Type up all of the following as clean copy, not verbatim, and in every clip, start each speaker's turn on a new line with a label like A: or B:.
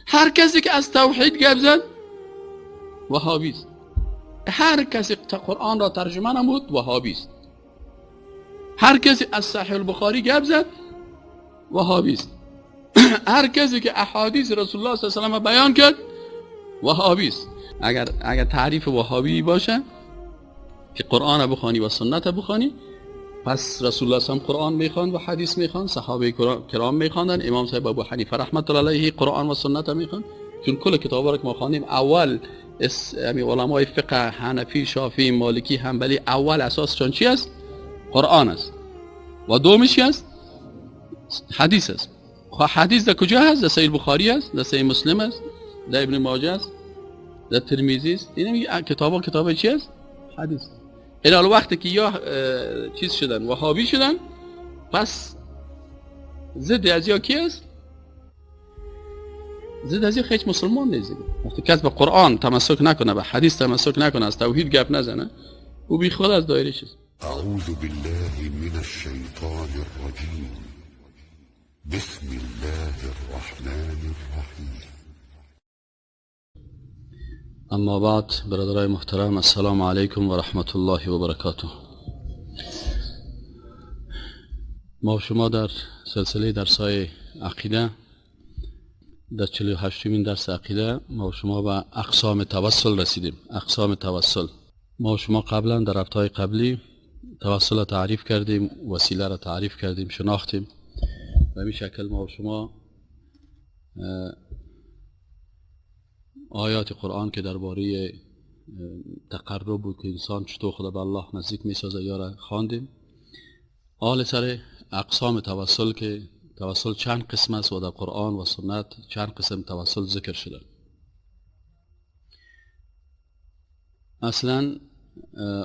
A: هر کسی که از توحید گپ زد وهابی است. هر کسی قرآن را ترجمه نمود وهابی است. هر کسی از صحیح البخاری گپ زد وهابی است. هر کسی که احادیث رسول الله صلی الله علیه و سلم بیان کرد وهابی است. اگر تعریف وهابی باشه که قرآن بخوانی و سنت بخوانی، پس رسول الله صلی الله علیه و قرآن میخوان و حدیث میخوان، صحابه کرام میخواندن، امام صاحب ابو حنیفه رحمت الله علیه قرآن و سنت میخوان. چون کل کتابا رو که ما خواندیم اول علمای فقه حنفی، شافعی، مالکی، حنبلی اول اساسشان چی است؟ قرآن است. و دومش چی است؟ حدیث است. خب حدیث در کجا هست؟ در صحیح بخاری است، در صحیح مسلم است، در ابن ماجه است، در ترمذی است. این کتابا کتاب چی است؟ حدیث. این حال وقتی که یا چیز شدن وهابی شدن، پس ضد از یا کی است؟ ضد از یا هیچ مسلمان نیست. وقتی کس به قرآن تمسک نکنه، به حدیث تمسک نکنه، از توحید گپ نزنه، او بی خود از دایره چیز.
B: اعوذ بالله من الشیطان الرجیم، بسم الله الرحمن الرحیم.
A: اما بعد، برادرای محترم، السلام علیکم و رحمت الله و برکاته. ما شما در سلسله درس‌های عقیده، در 48مین درس عقیده، ما شما به اقسام توسل رسیدیم. اقسام توسل ما شما قبلا در هفته‌های قبلی توسل را تعریف کردیم، وسیله را تعریف کردیم، شناختیم. به این شکل ما شما آیات قرآن که درباره تقرب بود که انسان چطور خدا به الله نزدیک میسازه یا را خواندیم. آل سر اقسام توسل که توسل چند قسم است و در قرآن و سنت چند قسم توسل ذکر شده. اصلا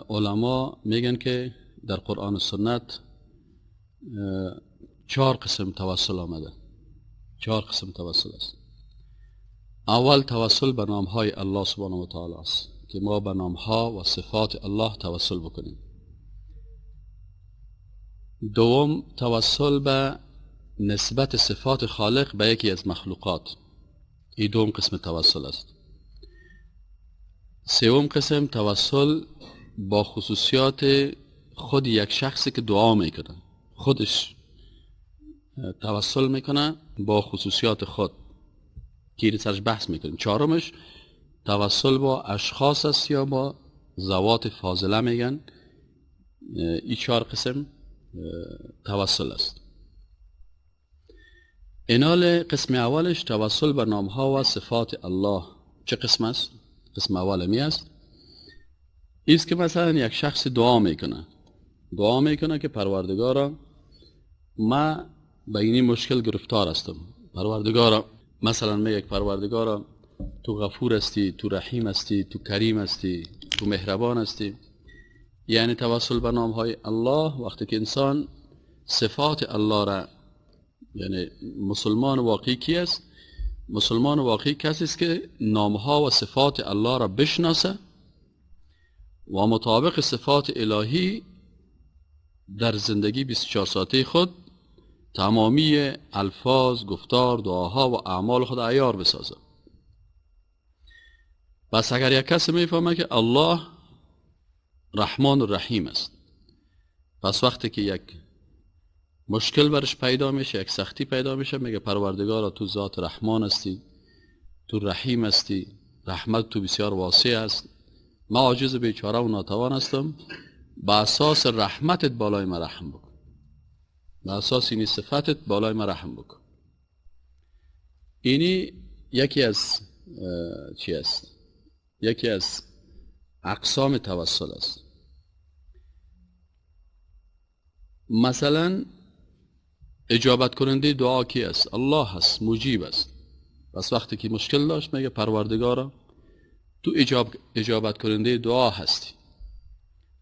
A: علما میگن که در قرآن و سنت 4 قسم توسل آمده. 4 قسم توسل است. اول توسل به نامهای الله سبحانه و تعالی است که ما به نامها و صفات الله توسل بکنیم. دوم توسل به نسبت صفات خالق به یکی از مخلوقات، این دوم قسم توسل است. سوم قسم توسل با خصوصیات خود یک شخصی که دعا میکنه، خودش توسل میکنه با خصوصیات خود که سرش بحث میکنیم. چهارمش توسل با اشخاص است یا با ذوات فاضله میگن. این 4 قسم توسل است. اینال قسم اولش توسل بر نامها و صفات الله چه قسم است؟ قسم اول می است ایست که مثلا یک شخص دعا میکنه، دعا میکنه که پروردگارا ما به اینی مشکل گرفتار هستم، پروردگارا مثلا میگه پروردگارا تو غفور هستی، تو رحیم هستی، تو کریم هستی، تو مهربان هستی. یعنی توسل به نامهای الله وقتی که انسان صفات الله را، یعنی مسلمان واقعی کی است؟ مسلمان واقعی کسی است که نامها و صفات الله را بشناسه و مطابق صفات الهی در زندگی 24 ساعته خود تمامی الفاظ، گفتار، دعاها و اعمال خود عیار بسازه. پس اگر یک کسی میفهمه که الله رحمان و رحیم است، پس وقتی که یک مشکل برش پیدا میشه، یک سختی پیدا میشه، میگه پروردگارا تو ذات رحمان هستی، تو رحیم هستی، رحمت تو بسیار واسع است، ما عاجز بیچاره و ناتوان هستم، به اساس رحمتت بالای من رحم بکن، به اساس اینی صفتت بالای من رحم بکن. اینی یکی از چی است؟ یکی از اقسام توسل است. مثلا اجابت کننده دعا کی است؟ الله است، مجیب است. پس وقتی که مشکل داشت میگه پروردگارا تو اجابت کننده دعا هستی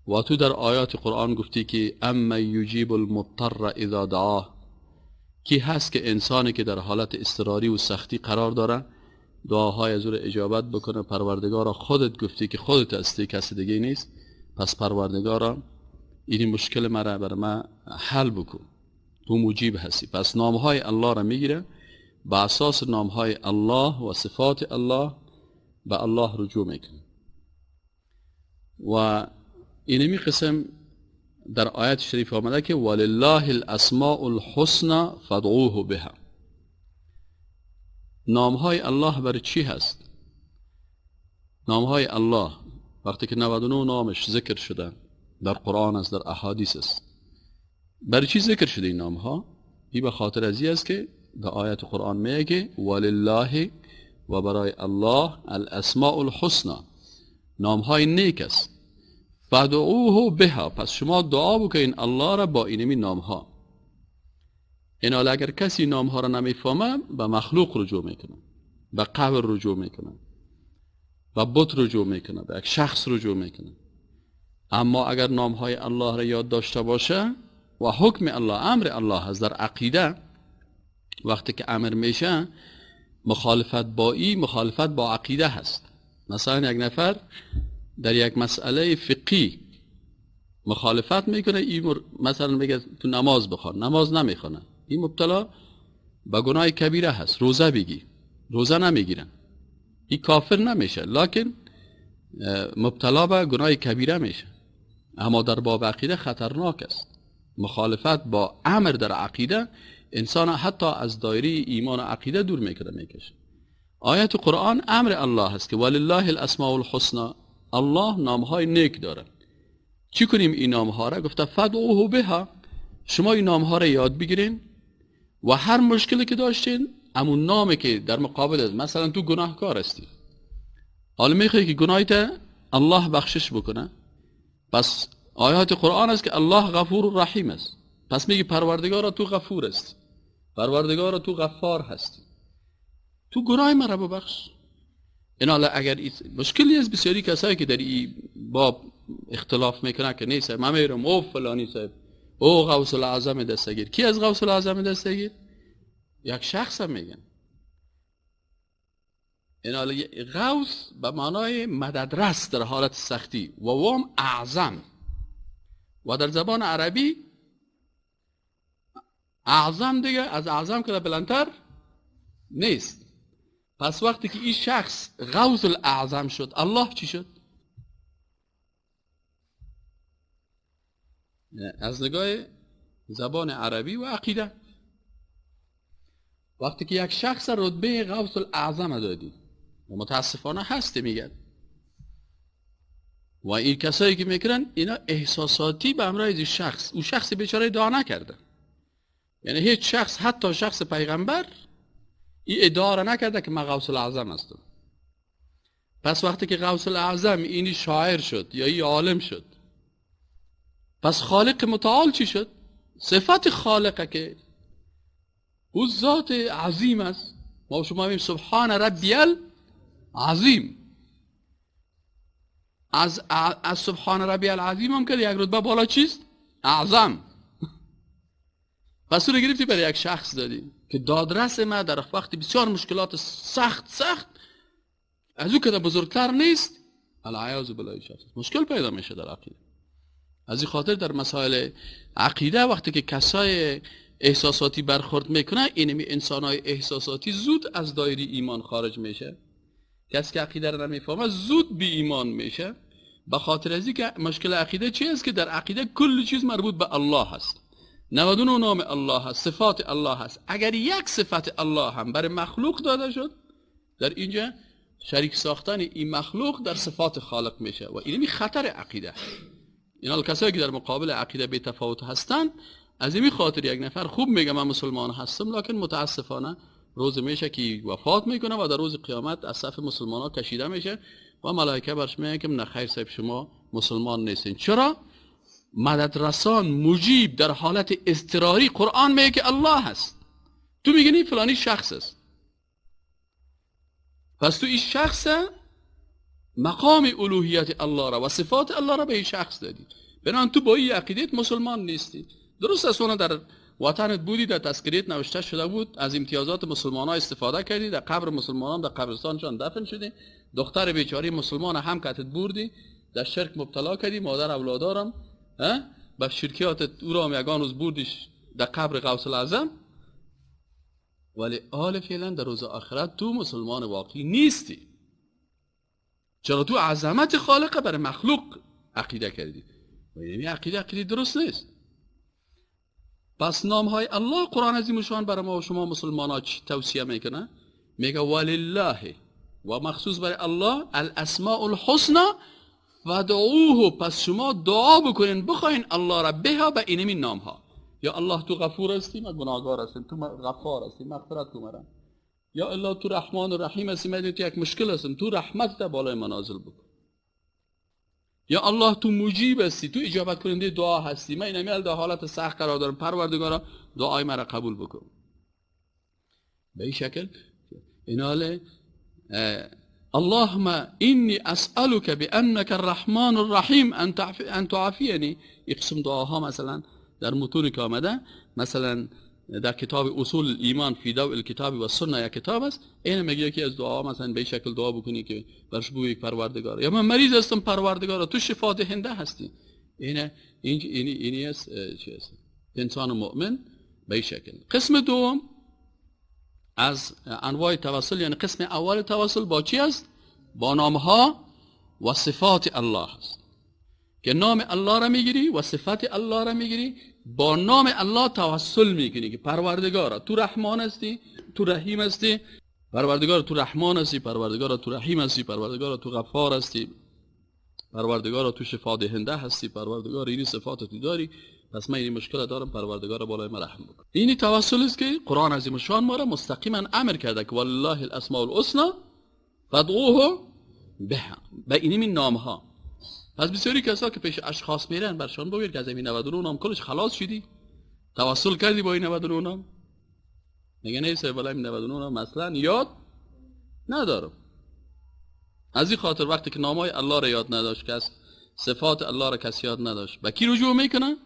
A: و تو در آیات قرآن گفتی که اما یجیب المضطر اذا دعاه، کی هست که انسانی که در حالت اضطراری و سختی قرار داره دعاهای از او اجابت بکنه؟ پروردگارا خودت گفتی که خودت هستی، کسی دیگه نیست، پس پروردگارا این مشکل مرا بر من حل بکن، تو مجیب هستی. پس نامهای الله را میگیره به اساس نامهای الله و صفات الله به الله رجوع میکنیم. و اینمی قسم در آیت شریف آمده که ولله الاسماء الحسنى فادعوه بها. نامهای الله برای چی هست؟ نامهای الله وقتی که 99 نامش ذکر شده در قرآن است، در احادیث است، برای چی ذکر شده این نامها؟ این به خاطر از این است که در آیت قرآن میگه ولله و برای الله الاسماء الحسنى، نامهای نیک است، فادعوه بها، پس شما دعا بکنین الله را با اینمی نامها. این حالا اگر کسی نامها را نمیفهمه به مخلوق رجوع میکنه، به قبر رجوع میکنه، به بت رجوع میکنه، به یک شخص رجوع میکنه. اما اگر نامهای الله را یاد داشته باشه و حکم الله، امر الله هست در عقیده، وقتی که امر میشه مخالفت با ای مخالفت با عقیده هست. مثلا یک نفر در یک مسئله فقهی مخالفت میکنه، این مثلا میگه تو نماز بخوان، نماز نمیخونه، این مبتلا به گناه کبیره هست، روزه بگی روزه نمیگیرن، این کافر نمیشه لکن مبتلا به گناه کبیره میشه. اما در باب عقیده خطرناک است. مخالفت با امر در عقیده انسان حتی از دایره ایمان و عقیده دور میکنه، میکشه. آیت قرآن امر الله هست که ولله الاسماء الحسنى، الله نامهای نیک داره. چی کنیم این نامها را؟ گفته فدعوه بها، شما این نامها را یاد بگیرین و هر مشکلی که داشتین همون نامی که در مقابل است، مثلا تو گناهکار هستی، حالا میخوای که گناهیت الله بخشش بکنه، پس آیات قرآن است که الله غفور و رحیم است، پس میگی پروردگارا تو غفور هستی، پروردگارا تو غفار هستی، تو گناه مرا ببخش. این حالا اگر مشکلی از بسیاری کسایی که در این باب اختلاف میکنن که نیست من میرم او فلانی صاحب او غوث الاعظم دستگیر، کی از غوث الاعظم دستگیر؟ یک شخص هم میگن. این حالا غوث به معنای مددرس در حالت سختی و وام اعظم، و در زبان عربی اعظم دیگه از اعظم که بلندتر نیست. پس وقتی که این شخص غوث الاعظم شد، الله چی شد؟ از نگاه زبان عربی و عقیده وقتی که یک شخص رتبه غوث الاعظم دادی و متاسفانه هست میگن، و این کسایی که میکنن اینا احساساتی به همراه از شخص، او شخص بیچاره دعا نکرده، یعنی هیچ شخص حتی شخص پیغمبر این ادعا را نکرده که من غوث الاعظم هستم. پس وقتی که غوث الاعظم اینی شاعر شد یا این عالم شد، پس خالق متعال چی شد؟ صفت خالقه که او ذات عظیم است. ما شما میگیم سبحان ربی العظیم، از سبحان ربی العظیم هم که یک رتبه بالا چیست؟ اعظم. پس او رو گرفتی برای یک شخص دادی که دادرس ما در وقت بسیار مشکلات سخت سخت از او که بزرگتر نیست، العیاذ بالله شخص مشکل پیدا میشه در عقیده. از این خاطر در مسائل عقیده وقتی که کسای احساساتی برخورد میکنه، اینمی انسانای احساساتی زود از دایره ایمان خارج میشه. کسی که عقیده رو نمیفهمه زود بی ایمان میشه، به خاطر از اینکه مشکل عقیده چی است؟ که در عقیده کل چیز مربوط به الله هست، 99 نام الله هست، صفات الله هست. اگر یک صفت الله هم برای مخلوق داده شد، در اینجا شریک ساختن این مخلوق در صفات خالق میشه و اینمی خطر عقیده. اینا کسایی که در مقابل عقیده بی تفاوت هستن، از این خاطر یک نفر خوب میگه من مسلمان هستم، لکن متاسفانه روز میشه که وفات میکنه و در روز قیامت از صف مسلمان ها کشیده میشه و ملائکه برش میگن که نه خیر صاحب شما مسلمان نیستین. چرا؟ مدد رسان مجیب در حالت اضطراری قرآن میگه که الله هست، تو میگی فلانی شخص است، پس تو این شخص مقام الوهیت الله را و صفات الله را به این شخص دادی، بنابراین تو با این عقیدت مسلمان نیستی. درست است اون در وطنت بودی، در تذکریت نوشته شده بود، از امتیازات مسلمان ها استفاده کردی، در قبر مسلمانان در قبرستانشان دفن شدی، دختر بیچاره مسلمان هم کتت بردی، در شرک مبتلا کردی، مادر اولادارم به شرکیات او را هم یگان روز بردیش در قبر غوث الاعظم. ولی آل فعلا در روز آخرت تو مسلمان واقعی نیستی. چرا تو عظمت خالق برای مخلوق عقیده کردی و یعنی عقیده درست نیست. پس نام های الله قرآن عظیم شان برای ما و شما مسلمان ها چی توصیه میکنه؟ میگه ولله و مخصوص برای الله الاسماء الحسنى فدعوه، پس شما دعا بکنین بخواین الله را بها به اینمی نام ها. یا الله تو غفور هستی، من گناهگار هستم، تو غفار هستی، مغفرت کن مرا. یا الله تو رحمان و رحیم هستی، من تو یک مشکل هستم، تو رحمت تا بالای منازل بکن. یا الله تو مجیب هستی، تو اجابت کننده دعا هستی، من اینمی در حالت سخت قرار دارم، پروردگارا دعای مرا قبول بکن. به این شکل ایناله اللهم اینی اسألك بانک الرحمن الرحیم ان تعافینی. این قسم دعاها مثلا در متون که آمده، مثلا در کتاب اصول ایمان فی ضوء الکتاب و سنه یک کتاب است، این میگه یکی از دعا مثلا به شکل دعا بکنی که برش بگویی پروردگار یا من مریض هستم پروردگار تو شفا دهنده هستی. این این اینی است چی است انسان مؤمن به شکل. قسم دوم از انواع توسل، یعنی قسم اول توسل با چی است؟ با نامها و صفات الله است که نام الله را میگیری و صفات الله را میگیری، با نام الله توسل میکنی که پروردگارا تو رحمان هستی، تو رحیم هستی، پروردگارا تو رحمان هستی، پروردگارا تو رحیم هستی، پروردگارا تو غفار هستی، پروردگارا تو شفا دهنده هستی، پروردگارا این صفات تو داری، پس من این مشکل دارم، پروردگارا بالای من رحم بکن. اینی توسل است که قرآن عظیم الشان ما را مستقیما امر کرده که والله الاسماء الحسنى فادعوه بها، به اینی نام ها. پس بسیاری کسا که پیش اشخاص میرن برشان بگیر که از این 99 نام کلش خلاص شدی، توسل کردی با این 99 نام؟ میگه نه صاحب، این 99 نام مثلا یاد ندارم. از این خاطر وقتی که نامای الله را یاد نداشت کس، صفات الله را کس یاد نداشت، به کی رجوع میکنه؟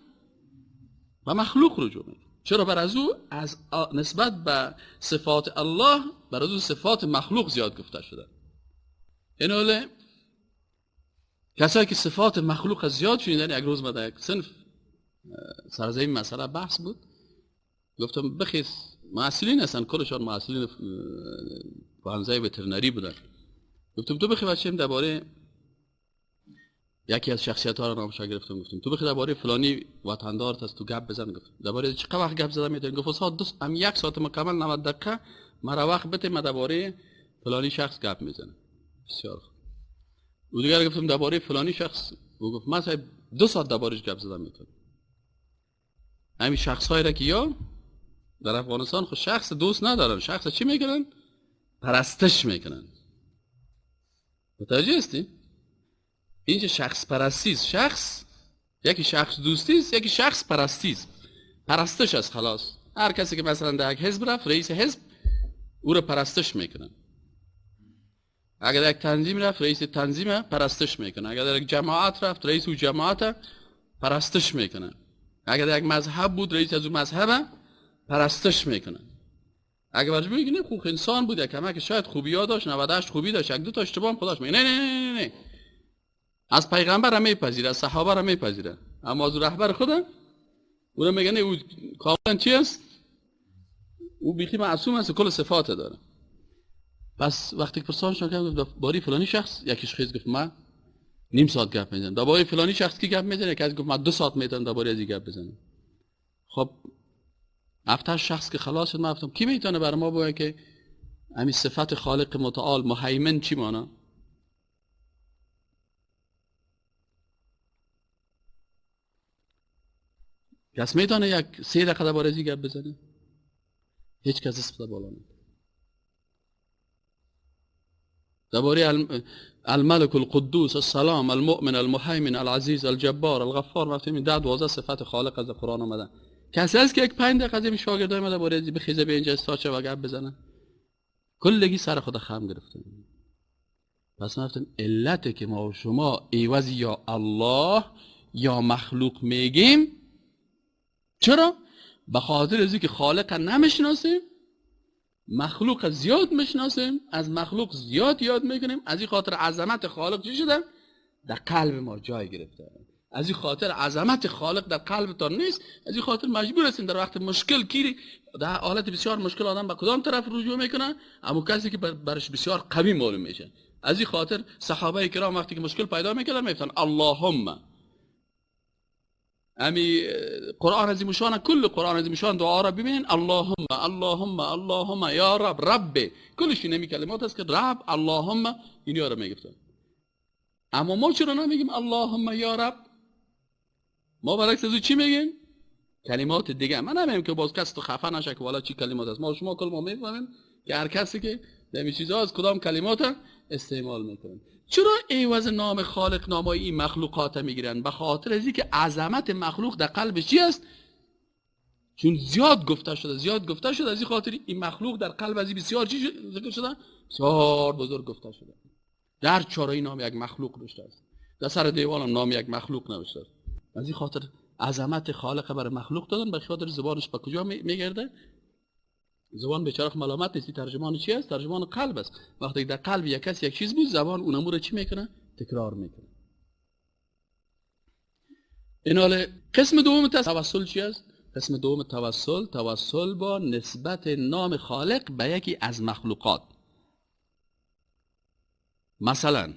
A: به مخلوق رجوع میکنه. چرا؟ بر از او از نسبت به صفات الله بر از او صفات مخلوق زیاد گفته شده. این کسایی که صفات مخلوق زیاد شنیدن، یک روز ما در یک صنف سر از این مسئله بحث بود، گفتم بخیز محصلین هستن، کلشان محصلین پوهنځی وترنری بودن، گفتم تو بخی بچه‌م درباره یکی از شخصیت ها را نامش گرفتم، گفتم تو بخی درباره فلانی وطندارت است تو گپ بزن. گفت درباره چه وقت گپ زدم میتونی؟ گفت ساعت 2 هم یک ساعت مکمل 90 دقیقه مرا وقت بده، من درباره فلانی شخص گپ میزنم. بسیار خوب. او دیگر گفتم درباره فلانی شخص، او گفت من صاحب 2 ساعت دربارش گپ زدم میتونم. همین شخص هایی را که یا در افغانستان خود شخص دوست ندارن، شخص چی میکنن؟ پرستش میکنن. متوجه هستی؟ اینجا شخص پرستی است. شخص یکی شخص دوستی است، یکی شخص پرستی است. پرستش است خلاص. هر کسی که مثلا در یک حزب رفت، رئیس حزب او را پرستش میکنن. اگر یک تنظیم رفت، رئیس تنظیم پرستش میکنه. اگر یک جماعت رفت، رئیس او جماعت پرستش میکنه. اگر یک مذهب بود، رئیس از او مذهب پرستش میکنه. اگر برش بگی خوب انسان بود، یک که شاید خوبی ها داشت، 98 خوبی داشت، یک دو تا اشتباه هم خودش میگه. نه نه نه نه نه، از پیغمبر هم میپذیره، از صحابه هم میپذیره، اما از رهبر خودم او میگه نه، او کاملا چی است؟ او بیخی معصوم است، کل صفات داره. پس وقتی که پرسان شد گفت باری فلانی شخص، یکیش خیز گفت من نیم ساعت گپ میزنم درباره فلانی شخص کی گپ میزنه، یکی گفت من 2 ساعت میتونم درباره از این گپ بزنم. خب هفت شخص که خلاص شد، من گفتم کی میتونه بر ما بگه که همین صفت خالق متعال مهیمن چی مانا؟ کس میتونه یک 3 دقیقه درباره از این گپ بزنه؟ هیچ کس دست بالا نمیده. درباره الملك القدوس السلام المؤمن المهیمن العزیز الجبار الغفار، وقتی 10 12 صفت خالق از قرآن آمدن، کسی هست که یک 5 دقیقه از این شاگردای ما درباره از بخیزه به اینجا استاد و گپ بزنه؟ کلگی سر خود خم گرفتن. پس ما گفتیم علت که ما و شما عوض یا الله یا مخلوق میگیم چرا؟ به خاطر از اینکه خالق نمیشناسیم، مخلوق زیاد میشناسیم، از مخلوق زیاد یاد میکنیم، از این خاطر عظمت خالق چی شده؟ در قلب ما جای گرفته. از این خاطر عظمت خالق در قلبتان نیست. از این خاطر مجبور هستین در وقت مشکل گیری، در حالت بسیار مشکل آدم به کدام طرف رجوع میکنه؟ اما کسی که برش بسیار قوی معلوم میشه. از این خاطر صحابه کرام وقتی که مشکل پیدا میکردن میگفتن اللهم. امی قرآن عظیم شان، کل قرآن عظیم شان دعا را ببینین، اللهم اللهم اللهم یا رب رب، کلش اینمی کلمات است که رب اللهم اینا را میگفتن. اما ما چرا نمیگیم اللهم یا رب؟ ما برعکس از چی میگیم؟ کلمات دیگه. من نمیگم که باز کس تو خفه نشه که والا چی کلمات است. ما شما کل ما میفهمیم که هر کسی که در چیزا از کدام کلمات استعمال میکنه. چرا عوض نام خالق نامای این مخلوقات میگیرن؟ به خاطر از اینکه عظمت مخلوق در قلب چی است؟ چون زیاد گفته شده، زیاد گفته شده، از این خاطر این مخلوق در قلب از این بسیار چی ذکر شده؟ بسیار بزرگ گفته شده. در چارای نام یک مخلوق نوشته است، در سر دیوان نام یک مخلوق نوشته است. از این خاطر عظمت خالق برای مخلوق دادن، به خاطر زبانش به کجا میگرده؟ زبان بیچاره ملامت نیست، ترجمان چی است؟ ترجمان قلب است. وقتی در قلب یک کس یک چیز بود، زبان اونمو رو چی میکنه؟ تکرار میکنه. این حال قسم دوم توسل چی است؟ قسم دوم توسل، توسل با نسبت نام خالق به یکی از مخلوقات. مثلا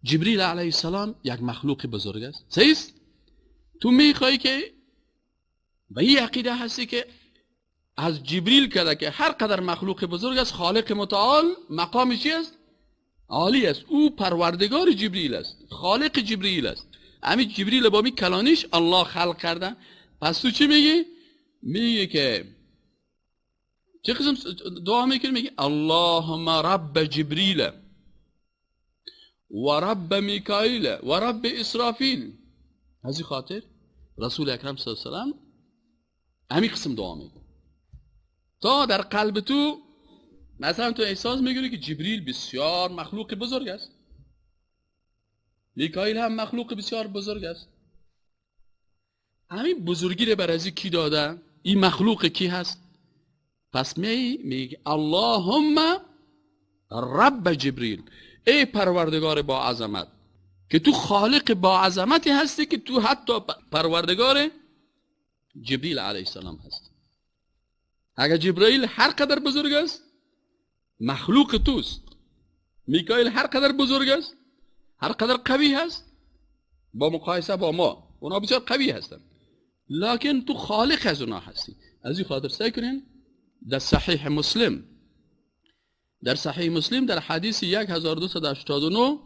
A: جبریل علیه السلام یک مخلوق بزرگ است، صحیح است؟ تو میخوای که به این عقیده هستی که از جبریل کرده که هر قدر مخلوق بزرگ است، خالق متعال مقام چی است؟ عالی است. او پروردگار جبریل است، خالق جبریل است. همین جبریل با می کلانیش الله خلق کرده. پس تو چی میگی؟ میگی که چه قسم دعا میکنی؟ میگی اللهم رب جبریل و رب میکائیل و رب اسرافیل. از این خاطر رسول اکرم صلی الله علیه و سلم همین قسم دعا میکنه تا در قلب تو مثلا تو احساس میکنی که جبریل بسیار مخلوق بزرگ است، میکائیل هم مخلوق بسیار بزرگ است. همین بزرگی رو بر از کی داده؟ این مخلوق کی هست؟ پس میگه اللهم رب جبریل، ای پروردگار با عظمت، که تو خالق با عظمتی هستی که تو حتی پروردگار جبریل علیه السلام هست. اگر جبرئیل هر قدر بزرگ است مخلوق توست، میکائیل هر قدر بزرگ است، هر قدر قوی هست با مقایسه با ما، اونا بسیار قوی هستند، لکن تو خالق از اونا هستی. از این خاطر سعی کنین در صحیح مسلم، در صحیح مسلم در حدیث 1289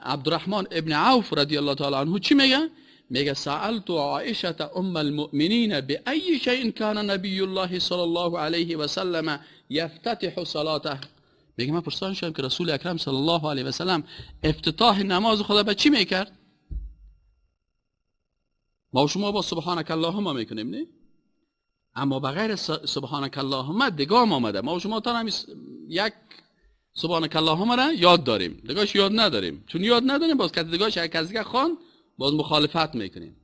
A: عبدالرحمن ابن عوف رضی الله تعالی عنه چی میگه؟ میگه سألت عائشة ام المؤمنین بأي شيء كان نبی الله صلی الله علیه و سلم یفتتح صلاته. میگه من پرسان شدم که رسول اکرم صلی الله علیه و سلم افتتاح نماز خدا به چی میکرد؟ ما شما با سبحانک اللهم میکنیم نه؟ اما بغیر سبحانک اللهم دگام آمده. ما شما تا همین یک سبحانک اللهم را یاد داریم، دگاش یاد نداریم. چون یاد نداریم باز که دگاش یک از دیگه خوان باز مخالفت میکنیم.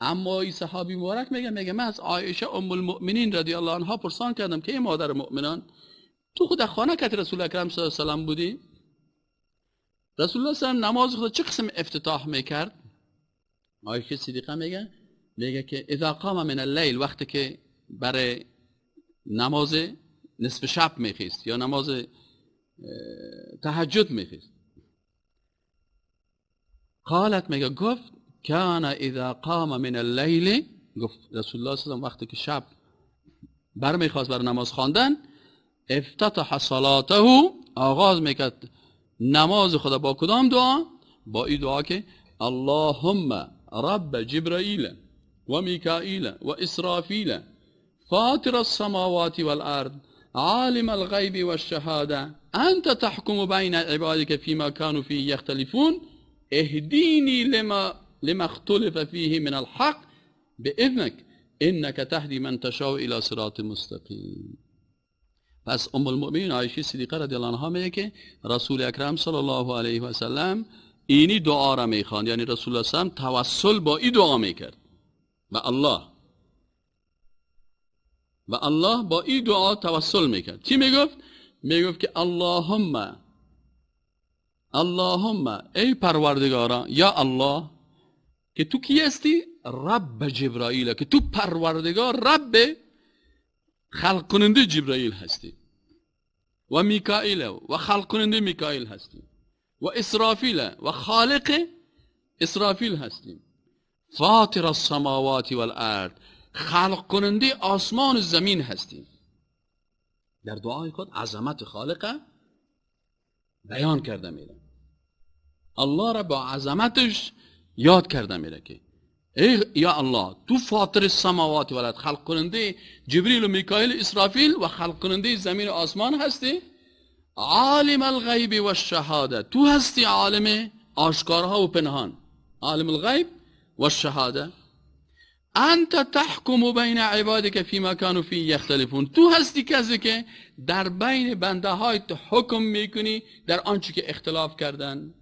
A: اما این صحابی مبارک میگه من از عایشه ام المؤمنین رضی الله عنها پرسان کردم که ای مادر مؤمنان، تو خود خانه که رسول اکرم صلی الله علیه و سلم بودی، رسول الله صلی الله علیه و نماز خود چه قسم افتتاح میکرد؟ عایشه صدیقه میگه که اذا قام من اللیل، وقتی که برای نماز نصف شب میخیست یا نماز تهجد میخیست، قالت، میگه گفت کان اذا قام من اللیل، گفت رسول الله صلی الله علیه و وقتی که شب برمیخواست بر نماز خواندن، افتتح صلاته، آغاز میکرد نماز خدا با کدام دعا؟ با این دعا که اللهم رب جبرائیل و میکائیل و اسرافیل فاطر السماوات والارض عالم الغیب والشهاده انت تحکم بین عبادك فيما كانوا فيه يختلفون اهدینی لما اختلف فيه من الحق باذنك انك تهدی من تشاء الى صراط مستقیم. پس ام المؤمنین عایشه صدیقه رضی الله عنها میگه که رسول اکرم صلی الله علیه و سلم اینی دعا را میخواند، یعنی رسول الله صلی الله علیه و توسل با این دعا میکرد به الله، و الله با این دعا توسل میکرد. چی میگفت؟ میگفت که اللهم اللهم ای پروردگارا، یا الله، که تو کی هستی؟ رب جبرائیل، که تو پروردگار رب خلق کننده جبرائیل هستی و میکائیل و خلق کننده میکائیل هستی و اسرافیل و خالق اسرافیل هستی، فاطر السماوات والارض، خلق کننده آسمان و زمین هستی. در دعای خود عظمت خالق بیان کرده میره، الله را با عظمتش یاد کرده میره که ای یا الله تو فاطر السماوات والارض، خلق کننده جبریل و میکائیل اسرافیل و خلق کننده زمین و آسمان هستی، عالم الغیب و الشهاده، تو هستی عالم آشکارها و پنهان، عالم الغیب و الشهاده، انت تحکم بین عبادک فیما کانوا فیه یختلفون، تو هستی کسی که در بین بنده های تو حکم میکنی در آنچه که اختلاف کردن.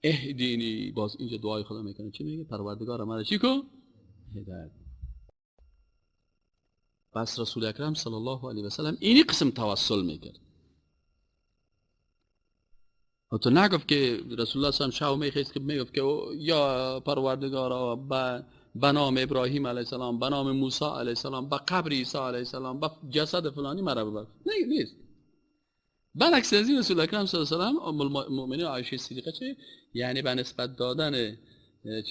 A: اهدینی، باز اینجا دعای خدا میکنه، چی میگه؟ پروردگار مرا چی کو؟ هدایت. پس رسول اکرم صلی الله علیه و سلم اینی قسم توسل میکرد. و تو نگفت که رسول الله صلی الله علیه و سلم شو میخواست که میگفت که یا پروردگارا به نام ابراهیم علیه السلام، به نام موسی علیه السلام، به قبر عیسی علیه السلام، به جسد فلانی مرا ببخش. نه، نیست. برعکس از این رسول اکرم صلی الله علیه و سلم ام المؤمنین عایشه صدیقه چه؟ یعنی به نسبت دادن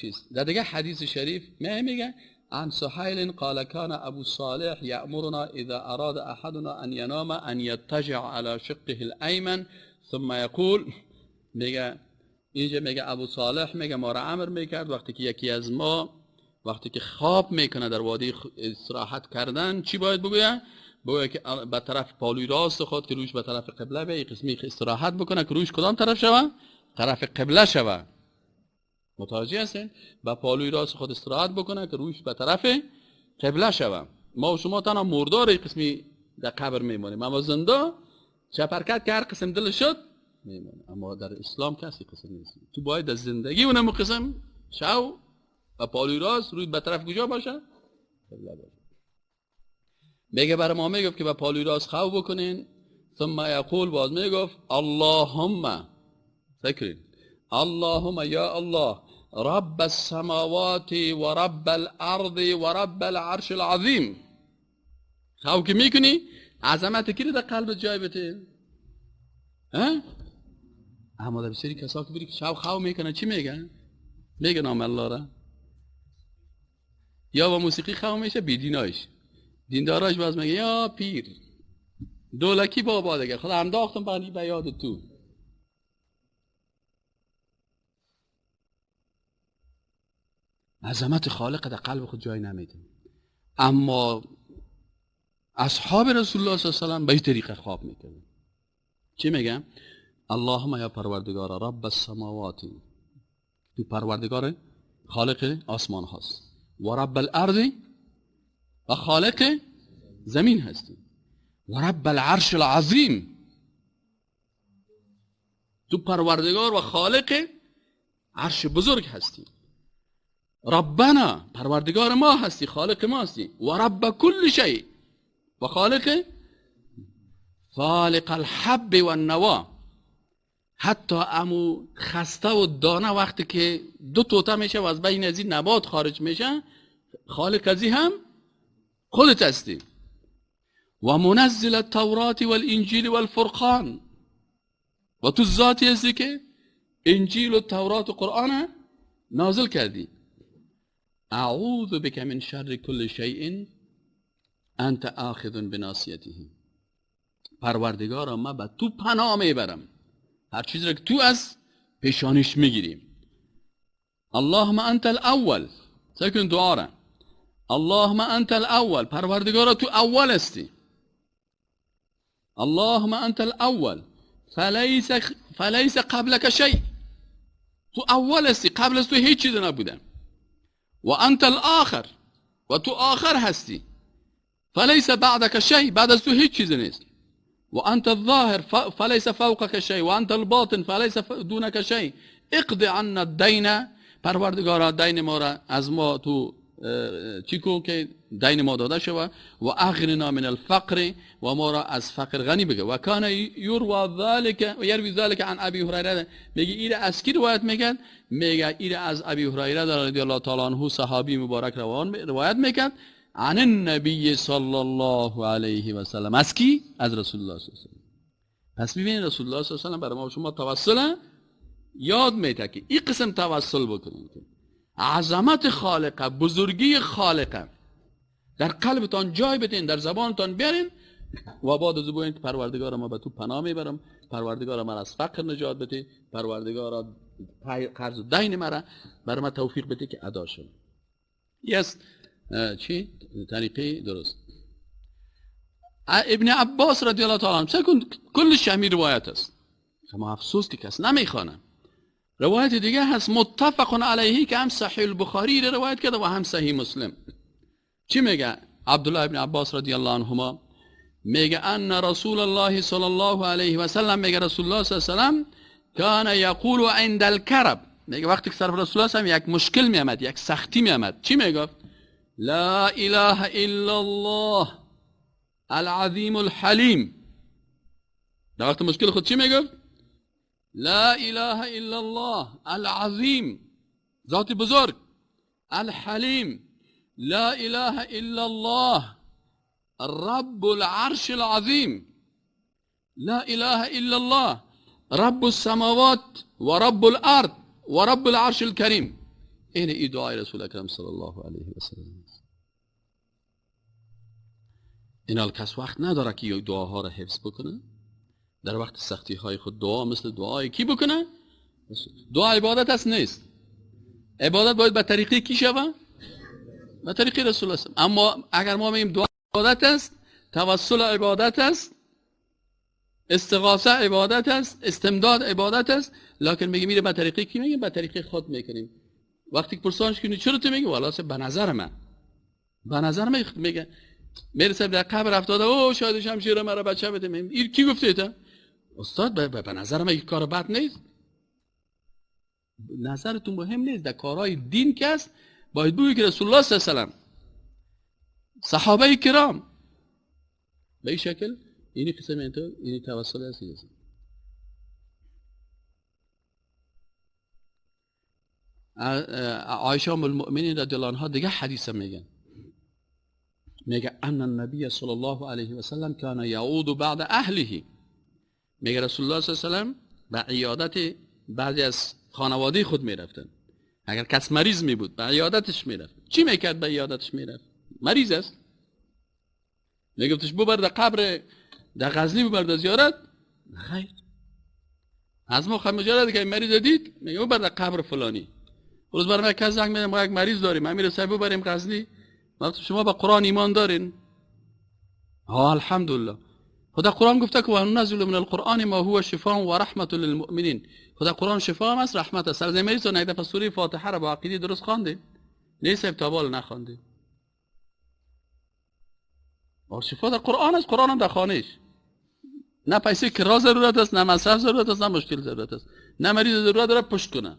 A: چیز. در دیگه حدیث شریف میگه عن سهیل قال كان ابو صالح یأمرنا اذا اراد احدنا ان ينام ان يضطجع على شقه الايمن ثم يقول. میگه اینجا میگه ابو صالح میگه ما را امر میکرد وقتی که یکی از ما وقتی که خواب میکنه در وادی استراحت کردن چی باید بگویه؟ بگویه که به طرف پالوی راست خود که روش به طرف قبله به قسمی استراحت بکنه که روش کدام طرف شوه؟ طرف قبله شوه. متوجه هستین؟ به پالوی راست خود استراحت بکنه که روش به طرف قبله شوه. ما و شما تنها مردار قسمی در قبر میمانیم، اما زنده چپرکت که هر قسم دل شد میمانه. اما در اسلام کسی قسم نیست. تو باید از زندگی اونم قسم شو و پالوی راست روی به طرف کجا باشه؟ قبله باشه. میگه برای ما میگفت که به پالوی راست خو بکنین. ثم یقول، باز میگفت اللهم، فکرین، اللهم یا الله رب السماوات و رب الارض و رب العرش العظیم. خو که میکنی عظمت کی رو در قلب جای بده؟ ها؟ اما در بسیاری کسا که بری که شب خو میکنه چی میگن؟ میگه نام الله را، یا با موسیقی خو میشه بیدینایش، دینداراش باز میگه یا پیر دولکی بابا دیگه خدا انداختم بانی به یاد تو. عظمت خالق در قلب خود جای نمیده. اما اصحاب رسول الله صلی الله علیه و سلم به این طریقه خواب میکردن. چی میگم؟ اللهم یا پروردگار رب السماوات، تو پروردگار خالق آسمان هاست، و رب الارض و خالق زمین هستی، و رب العرش العظیم، تو پروردگار و خالق عرش بزرگ هستی، ربنا پروردگار ما هستی، خالق ما هستی، و رب کل شیء و خالق فالق الحب و النوا. حتی امو خسته و دانه وقتی که دو توته میشه و از بین از این نبات خارج میشه، خالق ازی هم خودت هستی. و منزل التورات والانجیل والفرقان، و تو ذاتی هستی که انجیل و تورات و قرآن نازل کردی. اعوذ بک من شر کل شیء انت آخذ بناصیته. پروردگارا ما به تو پناه میبرم، هر چیزی را که تو از پیشانیش میگیریم. اللهم انت الاول، سکن دعا را، اللهم انت الاول، پروردگارا تو اول هستی. اللهم انت الاول فلیس قبلک شیء، تو اول هستی، قبل از تو هیچ چیز نبوده. و انت الاخر، و تو آخر هستی، فلیس بعدک شیء، بعد از تو هیچ چیز نیست. و انت الظاهر فلیس فوقک شیء و انت الباطن فلیس دونک شیء. اقض عنا الدین، پروردگارا دین ما را از ما تو چی کو که دین ما داده شوه و اغننا من الفقر و ما را از فقر غنی بگه. و کان یروى ذلك و یروی ذلك عن ابی هریره. میگه ایره از کی روایت میکرد؟ میگه ایره از ابی هریره رضی الله تعالی عنه صحابی مبارک روایت میکرد عن النبی صلی الله علیه و سلم. از کی؟ از رسول الله صلی الله علیه و سلم. پس ببینید رسول الله صلی الله علیه و سلم برای ما شما توسل یاد میده که این قسم توسل بکنید، عظمت خالقه، بزرگی خالقه در قلبتان جای بدین، در زبانتان بیارین و بعد از بگوین پروردگار ما به تو پناه میبرم، پروردگار ما از فقر نجات بده، پروردگار قرض و دین مرا برای ما توفیق بده که ادا شد. یس چی؟ طریقه درست. ابن عباس رضی الله تعالی عنه سکن کلش همین روایت است، اما افسوس که کس نمیخوانه. روایت دیگه هست متفق علیه که هم صحیح البخاری را روایت کرده و هم صحیح مسلم. چی میگه عبدالله ابن عباس رضی الله عنهما؟ میگه ان رسول الله صلی الله علیه و سلم، میگه رسول الله صلی الله علیه و سلم کان یقول عند الکرب، میگه وقتی که سر رسول الله صلی یک مشکل میامد، یک سختی میامد، چی میگفت؟ لا اله الا الله العظیم الحلیم. در وقت مشکل خود چی میگفت؟ لا اله الا الله العظیم، ذات بزرگ، الحلیم، لا اله الا الله رب العرش العظیم، لا اله الا الله رب السماوات و رب الارض و رب العرش الكریم. این ای دعای رسول اکرم صلی الله علیه و سلم. این کس وقت نداره که دعاها را حفظ بکنه. در وقت سختی های خود دعا مثل دعای کی بکنه؟ دعا عبادت است نیست. عبادت باید به طریقه کی شوه؟ به طریقه رسول الله. اما اگر ما میگیم دعا عبادت است، توسل عبادت است، استغاثه عبادت است، استمداد عبادت است، لکن میگیم میره به طریقه کی؟ میگیم به طریقه خود میکنیم. وقتی که پرسانش کنی چرا تو میگی؟ والا به نظر من، به نظر من میگه میرسه در قبر افتاده، او شاید شمشیر مرا بچه بده. این کی گفته تا؟ استاد به نظر من یک کار بد نیست. نظرتون مهم نیست، در کارهای دین که است باید بگویی که رسول الله صلی الله علیه و سلم، صحابه کرام به این شکل اینی قسم اینطور اینی توسل است. عایشه ام المؤمنین رضی الله عنها دیگه حدیث میگن، میگه ان النبی صلی الله علیه و سلم کان یعود بعد اهله. میگه رسول الله صلی الله علیه و سلم به عیادت بعضی از خانواده خود میرفتن. اگر کس مریض می بود به عیادتش میرفت. چی میکرد به عیادتش میرفت؟ مریض است، میگفتش ببر در قبر در غزنی ببر در زیارت. خیر، از ما مجرد که مریض دید میگه ببر در قبر فلانی. روز برای کس زنگ میدم ما یک مریض داریم، امیر صاحب ببریم غزنی. شما به قرآن ایمان دارین؟ ها الحمدلله. خدا قرآن گفته که و ننزل من القرآن ما هو شفاء و رحمت للمؤمنین. خدا قرآن شفا هم است، رحمت است. سر مریض یک دفعه سوره فاتحه را با عقیده درست خوانده؟ نیست، تا بال نخوانده. شفا در قرآن است، قرآن هم در خانهش. نه پیسه کرا ضرورت است، نه مصرف ضرورت است، نه مشکل ضرورت است، نه مریض ضرورت داره پشت کنه.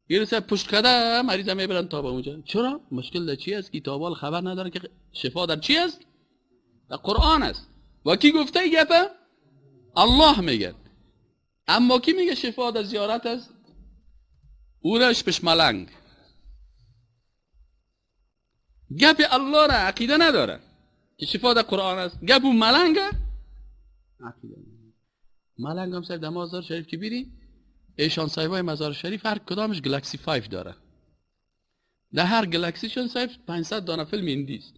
A: یه پشت کرده مریض میبرن تا به اونجا. چرا؟ مشکل در چی است؟ که تا بال خبر نداره که شفا در چی است؟ در قرآن است. و کی گفته ای گپه؟ الله میگه. اما کی میگه شفا در زیارت است؟ اورش پش ملنگ. گپ الله را عقیده نداره که شفا در قرآن است. گپ اون ملنگ عقیده نداره. ملنگ هم صاحب در مزار شریف که بیری، ایشان صاحبای مزار شریف هر کدامش گلکسی 5 داره. در هر گلکسیشون صاحب 500 دانه فیلم هندی است.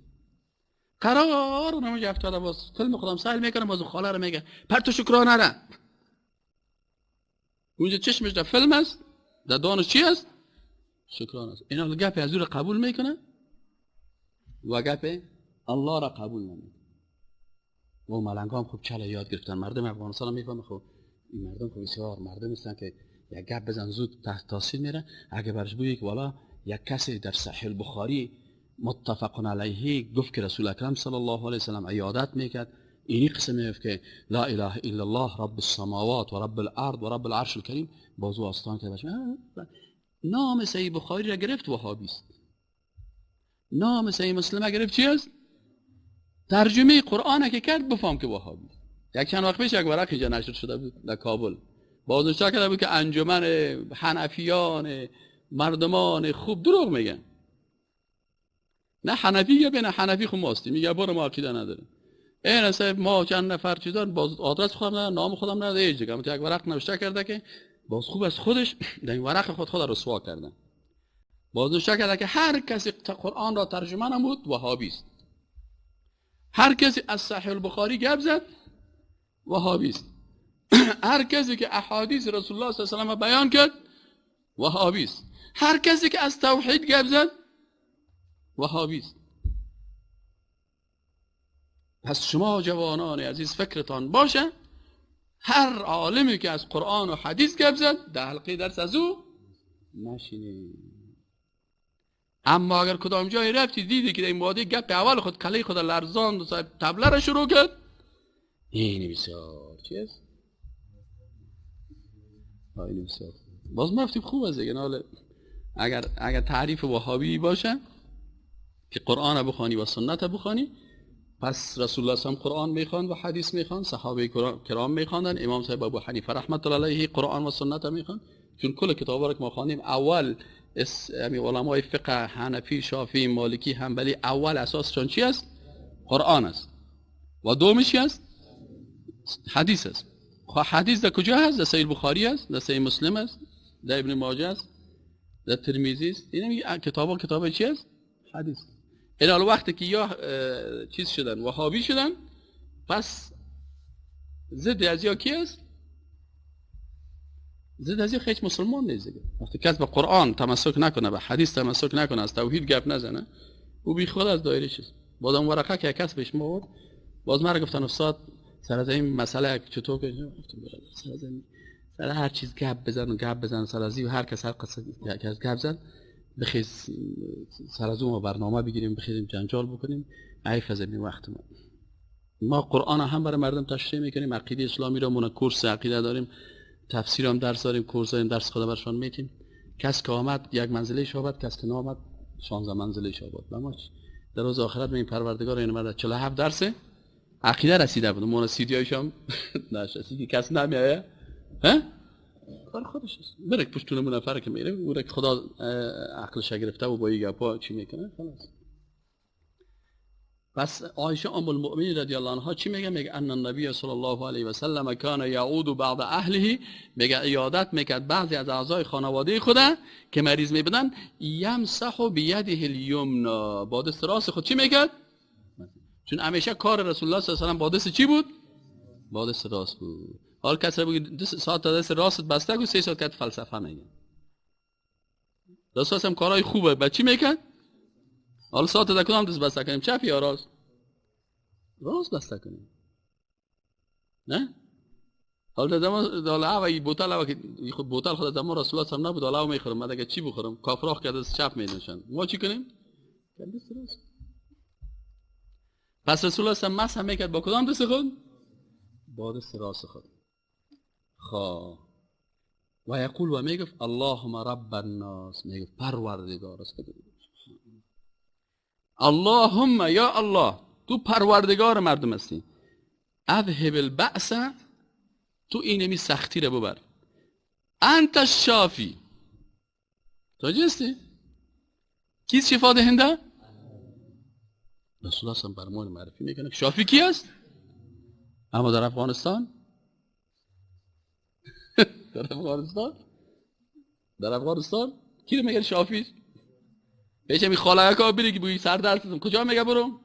A: قرار اونم افتاده باز فیلم خودم سهل میکنم، باز خاله رو میگه پرتو شکرانه را. اونجا چشمش در فیلم است، در دانش چی است؟ شکرانه است. اینا گپ از او را قبول میکنه و گپ الله را قبول نمیکنه. و ملنگ هم خوب چله یاد گرفتن. مردم افغانستان هم میفهمه خب این مردم خب بسیار مردم هستن که یک گپ بزن زود تحت تاثیر میره. اگه برش بگی که والا یک کسی در صحیح البخاری متفق علیه گفت که رسول اکرم صلی الله علیه وسلم عیادت میکرد، اینی قسم میگفت که لا اله الا الله رب السماوات و رب الارض و رب العرش الکریم، بازو آستان که باشه نام صحیح بخاری را گرفت وهابی است. نام صحیح مسلم گرفت چی است؟ ترجمه قرآن که کرد بفهم که وهابی. یک چند وقت پیش یک ورق اینجا نشر شده بود در کابل، بازنشسته کرده بود که انجمن حنفیان مردمان خوب دروغ میگن. نه حنفی یا نه حنفی خو ماستی میگه برو ما عقیده نداریم. این اصلا ما چند نفر چیزان باز آدرس خودم ندارم، نام خودم ندارم، هیچ دیگه. یک ورق نوشته کرده که باز خوب از خودش در این ورق خود رسوا کردن. باز نوشته کرده که هر کسی قرآن را ترجمه نمود وهابی است. هر کسی از صحیح البخاری گپ زد وهابی است. هر کسی که احادیث رسول الله صلی الله علیه و بیان کرد وهابی است. هر کسی که از توحید گپ زد وهابی است. پس شما جوانان عزیز فکرتان باشه هر عالمی که از قرآن و حدیث گپ زد در حلقه درس از او نشینید. اما اگر کدام جایی رفتی دیدی که در این ماده گپ اول خود کله خود لرزاند و صاحب طبله را شروع کرد، این بسیار چی است؟ این بسیار باز ما رفتیم خوب است دیگه. اگر تعریف وهابی باشه که قرآن بخوانی و سنت بخوانی، پس رسول الله صلی قرآن میخواند و حدیث میخواند، صحابه کرام میخواندن، امام صاحب ابو حنیفه رحمت الله علیه قرآن و سنت میخواند. چون کل کتابا را که ما خواندیم اول یعنی علمای فقه حنفی، شافعی، مالکی، حنبلی اول اساسشان چی است؟ قرآن است. و دومش چی است؟ حدیث است. خب حدیث در کجا هست؟ در صحیح بخاری است، در صحیح مسلم است، در ابن ماجه است، در ترمذی است. این کتابا کتاب چی است؟ حدیث. این حال وقتی که یا چیز شدن وهابی شدن، پس ضد از یا کی است؟ ضد از یا هیچ مسلمان نیست دیگه. وقتی کس به قرآن تمسک نکنه، به حدیث تمسک نکنه، از توحید گپ نزنه، او بی خود از دایره چیز. بازم ورقه که کس بهش ما باز مرا گفتن استاد سر از این مسئله چطور که گفتم سر از این سر هر چیز گپ بزن و گپ بزن، سر از این هر کس هر قصه که گپ زد بخیز سر از اون برنامه بگیریم، بخیزیم جنجال بکنیم، عیف از این وقت ما قرآن هم برای مردم تشریح میکنیم، عقیده اسلامی را مون کورس عقیده داریم، تفسیر هم درس داریم، کورس داریم، درس خدا برشان میتیم. کس که آمد یک منزله شابد، کس که نامد 16 منزله شابد. ما در روز آخرت می پروردگار این اومد 47 درس عقیده رسیده بود، مون سیدیایش هم نشستی که کس نمیایه ها کار خودش است. بره پشتونمون نفر که میره او که خدا عقلش گرفته و با این گپا چی میکنه خلاص. پس عایشه ام المؤمنین رضی الله عنها چی میگه؟ میگه ان النبی صلی الله علیه و سلم کان یعود بعض اهله، میگه عیادت میکرد بعضی از اعضای خانواده خود که مریض میبودن، یمسح بیده الیمنا، با دست راست خود چی میکرد؟ چون همیشه کار رسول الله صلی الله علیه و سلم با دست چی بود؟ با دست راست بود. حال کسی بگه 2 ساعت دست راست بسته گو 3 ساعت کت فلسفه میگه. رسول هم کارهای خوبه با چی میکرد؟ حالا ساعت در کدام دست بسته کنیم؟ چپ یا راست؟ راست بسته کنیم. نه؟ حالا در زمان حالا بوتل او خود بوتل خود زمان رسول الله هم نبود، حالا میخورم من دیگه چی بخورم؟ کافراخ که دست چپ میدنشن. ما چی کنیم؟ دست راست. پس رسول الله هم مسح میکرد با کدام دست خود؟ با دست راست خود. خب و یقول و میگفت اللهم رب الناس، میگفت پروردگار است. اللهم یا الله تو پروردگار مردم هستی، اذهب البأس، تو اینمی سختی رو ببر، انت الشافی. تو هستی؟ کیست شفا دهنده؟ رسول الله بر ما معرفی میکنه شافی کی است؟ اما در افغانستان در افغانستان کی رو میگه شافی؟ بهش می خاله کا بری که بوی سر درس کجا میگه برو؟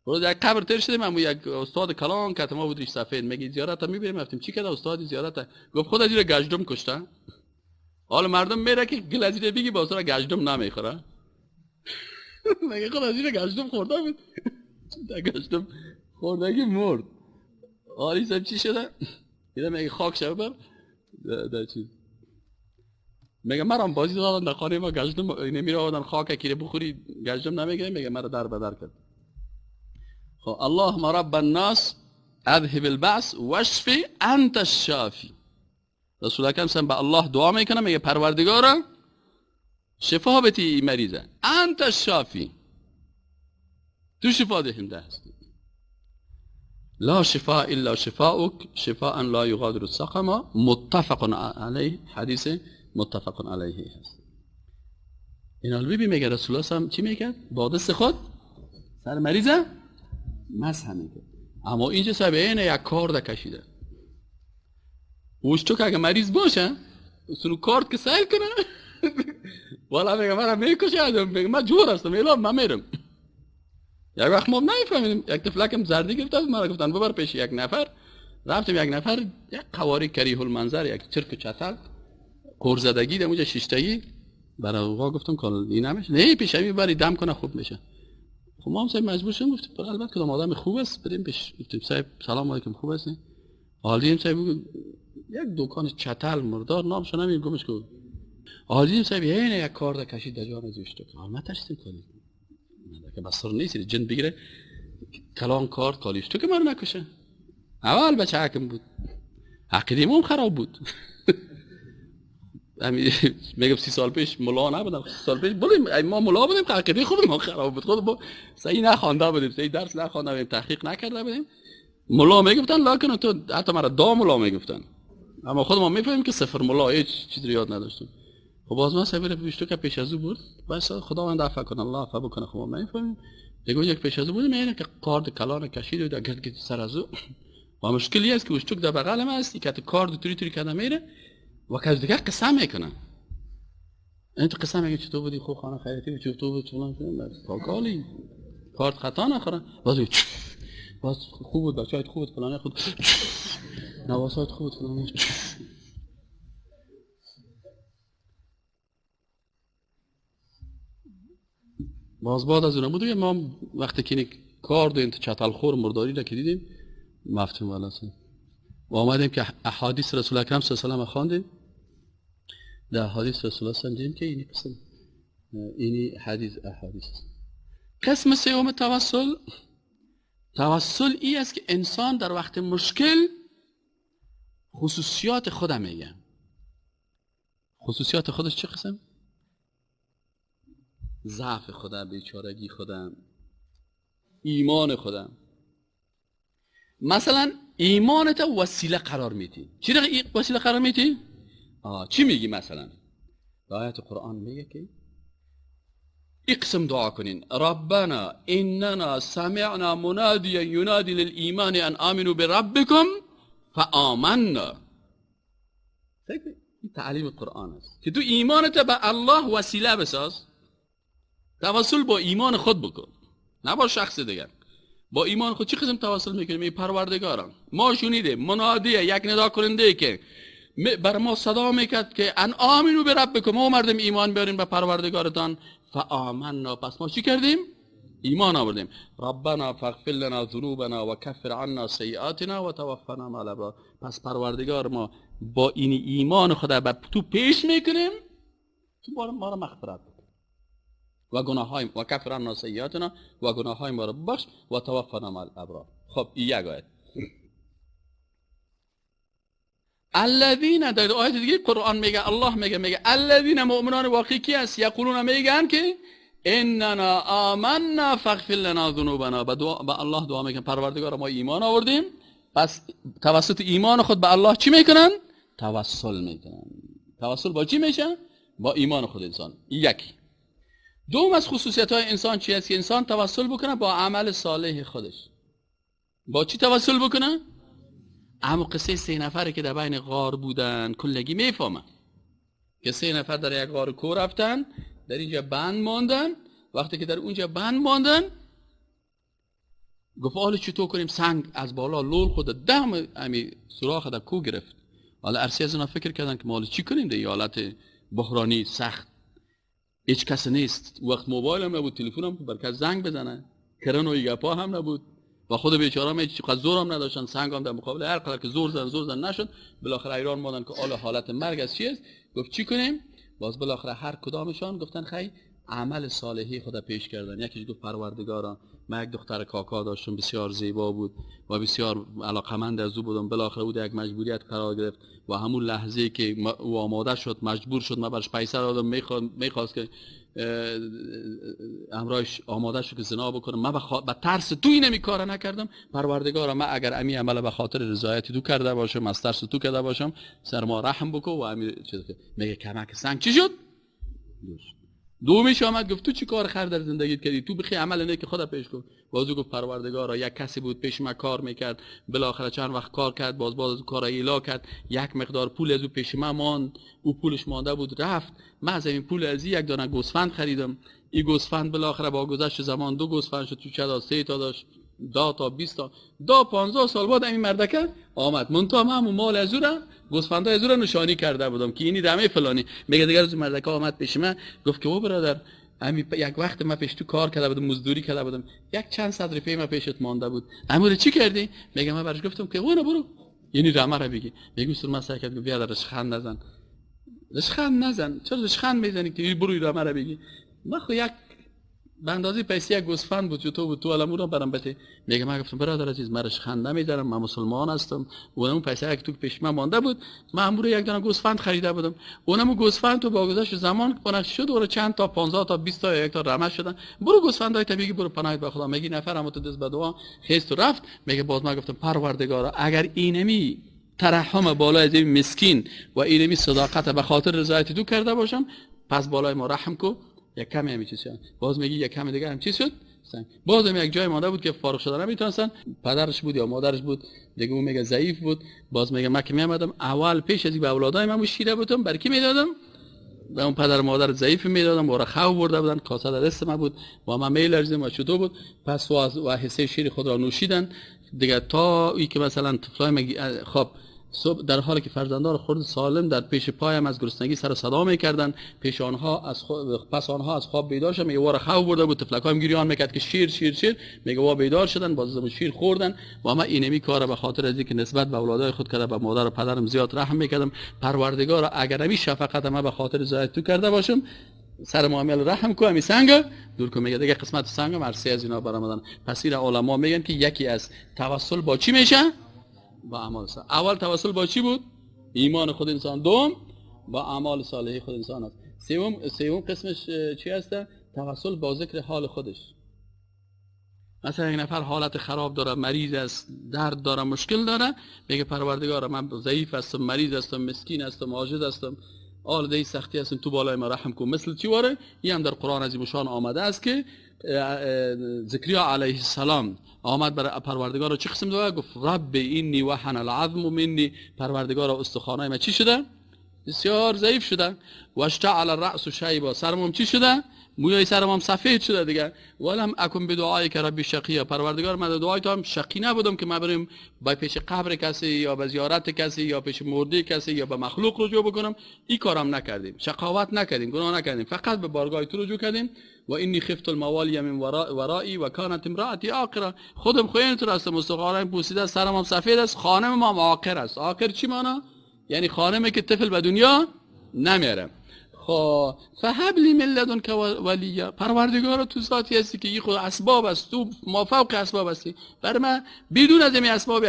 A: برو یک قبر تر شدیم، من یک استاد کلان که ما بود ریش سفید میگه زیارت میبریم، رفتیم چی کرد استاد زیارت؟ گفت خدا زیر گژدم کشته. حالا مردم میره که گل از زیر بگی باز را گژدم نمیخوره. میگه خدا زیر گژدم خورده بود، گژدم خوردگی مرد. حالا صاحب چی شده؟ دیدم میگه خاک شو بر در چیز. میگه مرام بازی دادن در خانه ما گژدم نمیره آوردن خاک کیره بخوری گژدم نمیگیره، میگه مرا در بدر کرد. خب اللهم رب الناس اذهب البأس واشفی انت الشافی. رسول اکرم به الله دعا میکنه، میگه پروردگارا شفا بتی این مریضه، انت الشافی، تو شفا دهنده هستی. لا شفاء الا شفاؤک شفاء لا یغادر سقما، متفق علیه، حدیث متفق علیه هست. این حال ببین میگه رسول الله هم چی میکرد؟ با دست خود سر مریضه مسح میکرد. اما اینجا صاحب اینه یک کارد کشیده، وش تو که اگه مریض باشه سنو کارد که سیل کنه والا میگه مرا میکشه، میگه من جور هستم الا من میرم. یک وقت ما نمیفهمیدیم، یک طفلکم زردی گرفته بود، مرا گفتن ببر پیش یک نفر، رفتیم یک نفر یک قواری کریه المنظر، یک چرک چتل قرزدگی در اونجا شیشتگی، برای آقا گفتم که این نمیشه، نه پیش همین بری دم کنه خوب میشه. خب ما هم صاحب مجبور شدیم، گفتیم البته کدام آدم خوب است، بریم پیش، گفتیم صاحب سلام علیکم خوب هستی؟ حالیم صاحب یک دکان چتل مردار نامش نمیگم گمش کو. حالیم صاحب اینه یک کارد کشید در جان از تو. ما ترسیدیم کنیم که بسر نیست جن بگیره کلان کارد کالیش تو که ما رو نکشه. اول بچه حکم بود، عقیده‌مون خراب بود. میگم 30 سال پیش ملا نبودم، 30 سال پیش بودیم ما ملا بودیم، عقیده خود ما خراب بود، خود ما صحیح نخوانده بودیم، صحیح درس نخوانده بودیم، تحقیق نکرده بودیم. ملا میگفتن لکن تو حتی مرا دا ملا میگفتن، اما خود ما میفهمیم که صفر ملا هیچ چیز رو یاد نداشتیم. خب باز ما سبیل پیش تو که پیش از او بود، بس خداوند عفو کنه، الله عفو بکنه، خب ما میفهمیم دیگه. یک پیش از او بودیم اینه که کارد کلان کشید و در گرد سر از او، و مشکلی است که اشتوک در بغل ما است که کارد توری توری کنه میره و کس دیگه قسم میکنه. این تو قسم میگه چطور بودی خوب خانه خیریتی چطور بود فلان فلان کاکالی کارت خطا نخوره، باز خوب بود بچه‌های خوب بود فلان خود نواسات خوب بود فلان. باز بعد از اون بود ما وقتی که کارد این چتل خور مرداری را که دیدیم مفتون والا و آمدیم که احادیث رسول اکرم صلی الله علیه و خواندیم. در احادیث رسول الله صلی دیدیم که اینی قسم اینی حدیث احادیث است. قسم سوم توسل، توسل ای است که انسان در وقت مشکل خصوصیات خود میگه. خصوصیات خودش چه قسم؟ ضعف خودم، بیچارگی خودم، ایمان خودم. مثلا ایمانت وسیله قرار میدی. چی وسیله قرار میدی؟ چی میگی مثلا؟ آیت قرآن میگه که اقسم دعا کنین، ربنا اننا سمعنا منادیا ینادی للایمان ان آمنوا بربکم فآمنا. این تعلیم قرآن است که تو ایمانت به الله وسیله بساز، توسل با ایمان خود بکن، نه با شخص دیگر. با ایمان خود چی قسم توسل میکنیم؟ ای پروردگارم ما شنیدیم منادیه، یک ندا کننده که بر ما صدا میکرد که ان آمنو بربکم، ما مردم ایمان بیاریم به پروردگارتان، فآمنا، پس ما چی کردیم؟ ایمان آوردیم. ربنا فاغفر لنا ذنوبنا و کفر عنا سیئاتنا و توفنا مع الابرار. پس پروردگار ما با این ایمان خدا به تو پیش میکنیم، تو ما را مغفرت بکن و گناه‌های و کفر عنا سیئاتنا و گناه‌های ما را ببخش و توفنا مع الابرار. خب این یک آیت. الذین در آیت دیگه قرآن میگه، الله میگه الذین مؤمنان واقعی کی است؟ یقولون میگن که اننا آمنا فاغفر لنا ذنوبنا. به الله دعا میکنن، پروردگار ما ایمان آوردیم، پس توسط ایمان خود به الله چی میکنن؟ توسل میکنن. توسل با چی میشه؟ با ایمان خود انسان. یکی. دوم از خصوصیت های انسان چی است؟ که انسان توسل بکنه با عمل صالح خودش. با چی توسل بکنه؟ اما قصه 3 نفره که در بین غار بودن کلگی میفهمن که 3 نفر در یک غار کو رفتن، در اینجا بند ماندن. وقتی که در اونجا بند ماندن گفت حالا چطور کنیم؟ سنگ از بالا لول خود دم امی سوراخ در کو گرفت. حالا عرصی از اونا فکر کردن که ما حالا چی کنیم در این حالت بحرانی سخت، هیچ کس نیست، وقت موبایل هم نبود، تلفن هم برکت زنگ بزنه، کرن و گپا هم نبود و خود بیچاره هم هیچ زور هم نداشتن، سنگ هم در مقابل هر قدر که زور زن نشد، بالاخره ایران مادن که حالا حالت مرگ از چی است؟ گفت چی کنیم؟ باز بالاخره هر کدامشان گفتن خی عمل صالحی خود پیش کردن. یکیش گفت پروردگارا من یک دختر کاکا داشتم، بسیار زیبا بود و بسیار علاقمند از او بودم، بالاخره او یک مجبوریت قرار گرفت و همون لحظه که او آماده شد مجبور شد، من برش پیسه دادم، میخواست که امرایش آماده شد که زنا بکنم، من به ترس تو اینمی کار نکردم. پروردگارا من اگر امی عمل به خاطر رضایت تو کرده باشم، از ترس تو کرده باشم، سر ما رحم بکن. و امی چیز میگه کمک سنگ چی شد؟ دومیش آمد گفت تو چی کار خر در زندگیت کردی؟ تو بخی عمل نه که خدا پیش کن. بازو گفت پروردگارا یک کسی بود پیش من کار میکرد، بالاخره چند وقت کار کرد، باز از کار ایلا کرد، یک مقدار پول از او پیش من ماند، او پولش مانده بود رفت، من از این پول از یک دانه گوسفند خریدم، این گوسفند بالاخره با گذشت زمان 2 گوسفند شد، تو چه 3 تا داشت، 10 تا 20 تا، 15 سال بعد این مردکه آمد، منتها من همون مال از او را گوسفندای از او را نشانی کرده بودم که اینی دمه فلانی. میگه دیگر از مردکه آمد پیش من گفت که او برادر امی یک وقت من پیش تو کار کرده بودم، مزدوری کرده بودم، یک چند صد روپیه من پیشت مانده بود، امور چی کردی؟ میگه من برش گفتم که اونو برو یعنی رمه را بگی. میگه سر من سعی کرد گفت بیادر رشخند نزن، رشخند نزن، چرا رشخند میزنی که برو رمه را بگی؟ من خو یک به اندازه پیسه یک گوسفند بود تو بود تو الان رو برام بده. میگه من گفتم برادر عزیز من رشخند نمیذارم، من مسلمان هستم، اونم پیسه یک تو پیش من مانده بود، من امور یک دانه گوسفند خریده بودم، اونم گوسفند تو با گذشت زمان خنک شد و چند تا 15 تا 20 تا یک تا رمه شدن، برو گوسفندای طبیعی برو پناه به خدا. میگه نفرم تو دست به دعا خیست و رفت. میگه باز من گفتم پروردگارا اگر اینمی ترحم بالای از این مسکین و اینمی صداقت به خاطر رضایت تو کرده باشم، پس بالای ما رحم کو. یک کمی هم چیز شد، باز میگی یک کمی دیگه هم چیز شد. باز هم یک جای مانده بود که فارغ شدن نمیتونستن، پدرش بود یا مادرش بود دیگه، اون میگه ضعیف بود. باز میگه من که میامدم اول پیش از اینکه به اولادای من شیره بودم بر کی میدادم؟ به اون پدر مادر ضعیف میدادم، و خو برده بودن، کاسه در دست من بود و من میلرزیدم و چطور بود. پس و حصه شیر خود را نوشیدن دیگه تا ای که مثلا طفلای خب صبح در حالی که فرزندان خرد سالم در پیش پایم از گرسنگی سر صدا میکردن، پیش آنها از پس آنها از خواب بیدار شدم، میگه وار خواب برده بود، طفلکایم گریان میکرد که شیر شیر شیر، میگه وا بیدار شدن، باز شیر خوردن. و ما اینمی کار به خاطر از اینکه نسبت به اولادای خود کرده به مادر و پدرم زیاد رحم میکردم، پروردگار اگر امی شفقت ما به خاطر زیاد تو کرده باشم سر معامل رحم کو، امی سنگ دور کو. میگه دیگه قسمت سنگ مرسی از اینا برآمدن. پس این علما میگن که یکی از توسل با چی میشه؟ با اعمال صالح. اول توسل با چی بود؟ ایمان خود انسان. دوم با اعمال صالح خود انسان است. سوم قسمش چی هست؟ توسل با ذکر حال خودش. مثلا یک نفر حالت خراب داره، مریض است، درد داره، مشکل داره، میگه پروردگار من ضعیف هستم، مریض هستم، مسکین هستم، عاجز هستم، آل دی سختی هستم، تو بالای ما رحم کن. مثل چی واره؟ این هم در قرآن عظیم شان آمده است که زکریا علیه السلام آمد برای پروردگار چه قسم دعا گفت؟ رب اینی وهن العظم منی، پروردگار استخوانای من چی شده؟ بسیار ضعیف شده. و اشتعل الراس شیبا، سرم چی شده؟ موی سرم هم سفید شده دیگه. ولم اکن بدعایک ربی شقیا، پروردگار من دعای تو هم شقی نبودم که من بریم با پیش قبر کسی یا به زیارت کسی یا پیش مرده کسی یا به مخلوق رجوع بکنم. این کارم نکردیم، شقاوت نکردیم، گناه نکردیم، فقط به بارگاه تو رجوع کردیم. و اینی خفت الموالی من ورایی و کانت امراتی عاقره، خودم خوین تو هستم، استخوانم پوسیده، سرم هم سفید است، خانم ما عاقر است. عاقر چی معنا؟ یعنی خانمی که طفل به دنیا نمیاره. خب فهب لی من لدنک ولیا، پروردگارا تو ذاتی هستی که این خود اسباب است، تو ما فوق اسباب هستی، بر من بدون از این اسباب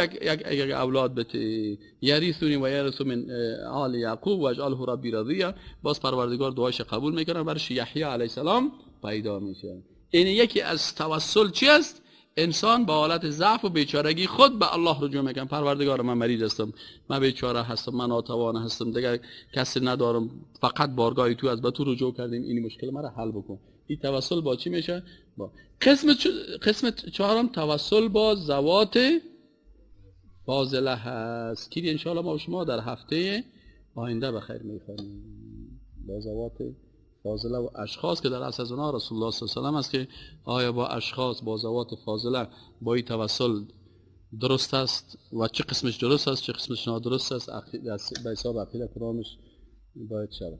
A: یک اولاد بده. یریثونی و یرث من آل یعقوب و اجعله ربی رضیا. باز پروردگار دعایش قبول میکنه، برش یحیی علیه السلام پیدا میشه. این یکی از توسل چی است؟ انسان با حالت ضعف و بیچارگی خود به الله رجوع میکنه. پروردگار من مریض هستم، من بیچاره هستم، من ناتوان هستم، دیگر کسی ندارم، فقط بارگاه تو از به تو رجوع کردیم، این مشکل مرا حل بکن. این توسل با چی میشه؟ با قسم چهارم توسل با ذوات فاضله هست که ان شاء الله ما شما در هفته آینده بخیر میخوانیم. با ذوات فاضله و اشخاص که در اصل از اونها رسول الله صلی الله علیه و سلم است که آیا با اشخاص با ذوات فاضله با این توسل درست است و چه قسمش درست است چه قسمش نادرست است، به حساب عقیده کدامش باید شود.